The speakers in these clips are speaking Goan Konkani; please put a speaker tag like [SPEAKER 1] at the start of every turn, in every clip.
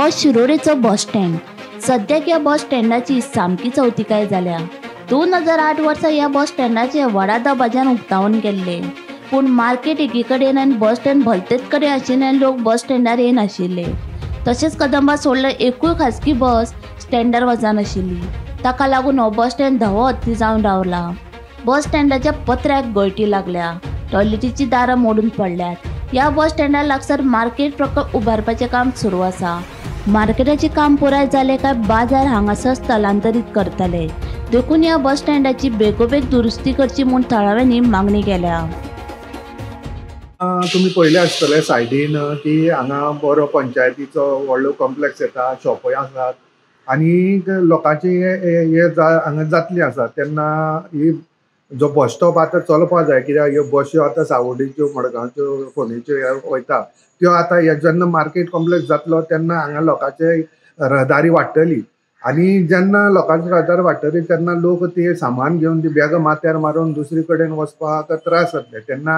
[SPEAKER 1] हो शिरोडेचो बस स्टँड. सद्याक ह्या बस स्टँडाची सामकी चवतिकाय जाल्या. 2008 वर्सा ह्या बस स्टँडाचे व्हडा दबाज्यान उक्तावण केल्लें, पूण मार्केट एकी कडेन आनी बस स्टँड भलतेच कडेन आशिल्ल्यान लोक बस स्टँडार येनाशिल्ले. तशेंच कदंबा सोडल्यार एकूय खाजगी बस स्टँडार वचनाशिल्ली. ताका लागून हो बस स्टँड धवो हत्ती जावन रावला. बस स्टँडाच्या पत्र्याक गळटी लागल्या, टॉयलेटीची दारां मोडून पडल्यात. ह्या बस स्टँडा लागसार मार्केट प्रकल्प उबारपाचें काम सुरू आसा. मार्केटाचें काम पुराय जालें काय बाजार हांगासर स्थलांतरीत करतले. देखून ह्या बस स्टँडाची बेगोबेग दुरुस्ती करची म्हूण थळाव्यांनी मागणी केल्या.
[SPEAKER 2] तुमी पळयलें आसतलें सायडीन की हांगा बरो पंचायतीचो व्हडलो कॉम्प्लेक्स येता, शॉपय आसात आनी लोकांची हे हांगा जातली आसा. तेन्ना ही जो बस स्टॉप आतां चलपा जाय, कित्याक ह्यो बश्यो आतां सावड्डेच्यो, मडगांवच्यो, फोंडेच्यो ह्यो वयता त्यो आतां हे जेन्ना मार्केट कॉम्प्लेक्स जातलो तेन्ना हांगा लोकांचे रहदारी वाडटली आनी जेन्ना लोकांची रहदारी वाडटली तेन्ना लोक ते सामान घेवन ती बॅगां माथ्यार मारून दुसरी कडेन वचपाक त्रास जातले. तेन्ना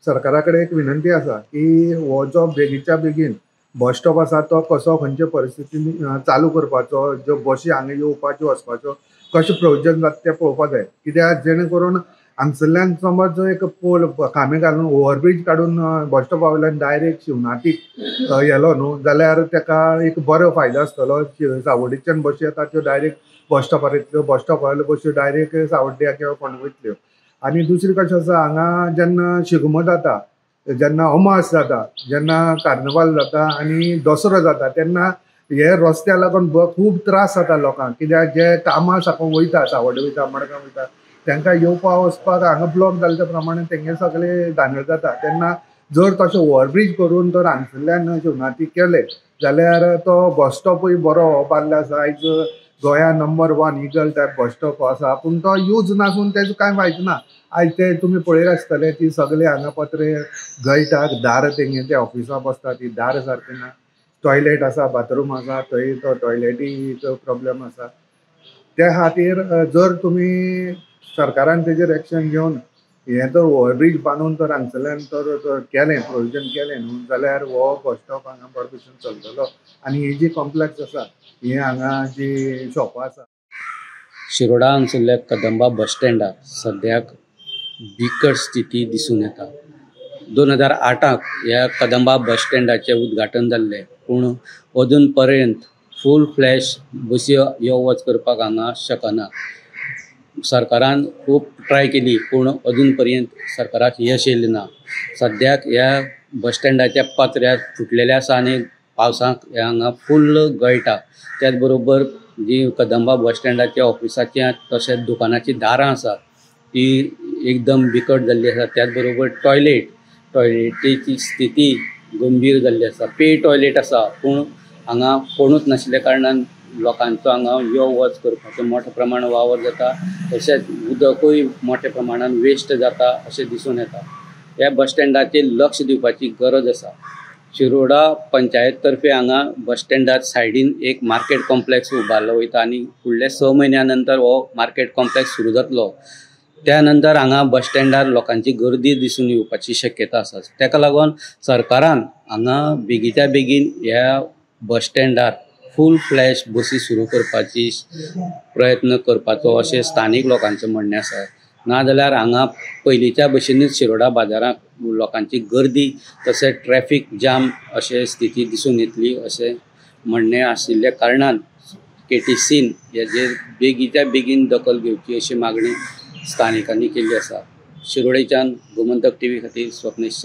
[SPEAKER 2] सरकारा कडेन एक विनंती आसा की हो जो बेगीच्या बेगीन बस स्टॉप आसा तो कसो खंयचे परिस्थितीन चालू करपाचो, ज्यो बशी हांगा येवपाच्यो वचपाच्यो कशें प्रोविजन जाता तें पळोवपाक जाय. कित्याक जेणे करून हांगसरल्यान समज एक पोल खांबे घालून ओवरब्रीज काडून बस स्टॉपा वयल्यान डायरेक्ट शिवनाथीक येलो न्हू जाल्यार ताका एक बरो फायदो आसतलो. सावड्डेच्यान बशी येता त्यो डायरेक्ट बस स्टॉपार येतल्यो, बस स्टॉपा वयल्यो बश्यो डायरेक्ट सावड्ड्या किंवा फोंड्या वयतल्यो. आनी दुसरी कशें आसा, हांगा जेन्ना शिगमो जाता, जेन्ना अमास जाता, जेन्ना कार्निवाल जाता आनी दसरो जाता तेन्ना हे रस्त्या लागून खूब त्रास जाता लोकांक. कित्याक जे कामां साकून वयता, सावड्डे वयता, मडगांव वयता, तांकां येवपा वचपाक हांगा ब्लॉक जाल्ल्या प्रमाणे तेंगे सगळे धांदळ जाता. तेन्ना जर तशें ओवरब्रीज करून तर हांगसरल्यान शिवनाथी केले जाल्यार तो बस स्टॉपूय बरो बांदलो आसा. आयज गोंया number 1 eagle type bus stop आसा, पूण तो यूज नासून तेजो कांय फायदो ना. आयज ते तुमी पळयले आसतले ती सगळे हांगा पत्रे गळटात, दार तेंगे ते ऑफिसां बसता ती दार सारकी ना, टॉयलेट आसा, बाथरूम आसा, थंय तो टॉयलेटीचो प्रॉब्लेम आसा. त्या खातीर जर तुमी सरकारान तेजेर एक्शन घेवन हें तर ओवरब्रीज बांदून तर हांगसरल्यान तर केलें, प्रोविजन केलें न्हू जाल्यार हो बस स्टॉप हांगा बरे भशेन चलतलो आनी ही जी कॉम्प्लेक्स आसा, ही हांगा जी शॉपां आसा.
[SPEAKER 3] शिरोडा हांगसरल्या कदंबा बस स्टँडार सद्याक बिकट स्थिती दिसून येता. 2008 ह्या कदंबा बस स्टँडाचें उद्घाटन जाल्लें, पूण अजून पर्यंत फूल फ्लॅश बसी यो वच करपाक हांगा शकना. सरकारान खूब ट्राय केली पूण अजून पर्यंत सरकाराक यश येयलें ना. सद्याक ह्या बस स्टँडाच्या पत्र्याक फुटलेले आसा आनी पावसाक हांगा फुल्ल गळटा. त्याच बरोबर जी कदंबा बस स्टँडाच्या ऑफिसाची तशेंच दुकानाची दारां आसात ती एकदम बिकट जाल्ली आसा. त्याच बरोबर टॉयलेटीची स्थिती गंभीर जाल्ली आसा. पे टॉयलेट आसा पूण हांगा कोणूच नाशिल्ल्या कारणान लोकांचो हांगा यो वच करपाचो मोठ्या प्रमाणान वावर जाता, तशेंच उदकूय मोठ्या प्रमाणान वेस्ट जाता अशें दिसून येता. ह्या बस स्टँडाचेर लक्ष दिवपाची गरज आसा. शिरोडा पंचायत तर्फे हांगा बस स्टँडार सायडीन एक मार्केट कॉम्प्लेक्स उबारलो वयता आनी फुडल्या 6 म्हयन्या नंतर हो मार्केट कॉम्प्लेक्स सुरू जातलो. त्या नंतर हांगा बस स्टँडार लोकांची गर्दी दिसून येवपाची शक्यता आसा. ताका लागून सरकारान हांगा बेगीच्या बेगीन ह्या बस स्टँडार फूल फ्लॅश बसी सुरू करपाची प्रयत्न करपाचो अशें स्थानीक लोकांचें म्हणणें आसा. नाजाल्यार हांगा पयलींच्या भशेनूच शिरोडा बाजारांत लोकांची गर्दी तशेंच ट्रॅफीक जाम अशें स्थिती दिसून येतली अशें म्हणणें आशिल्ल्या कारणान केटीसीन हेजेर बेगीच्या बेगीन दखल घेवची अशी मागणी स्थानिकांनी केल्ली आसा. शिरोडेच्यान गोमंतक टीव्ही खातीर स्वप्नेश.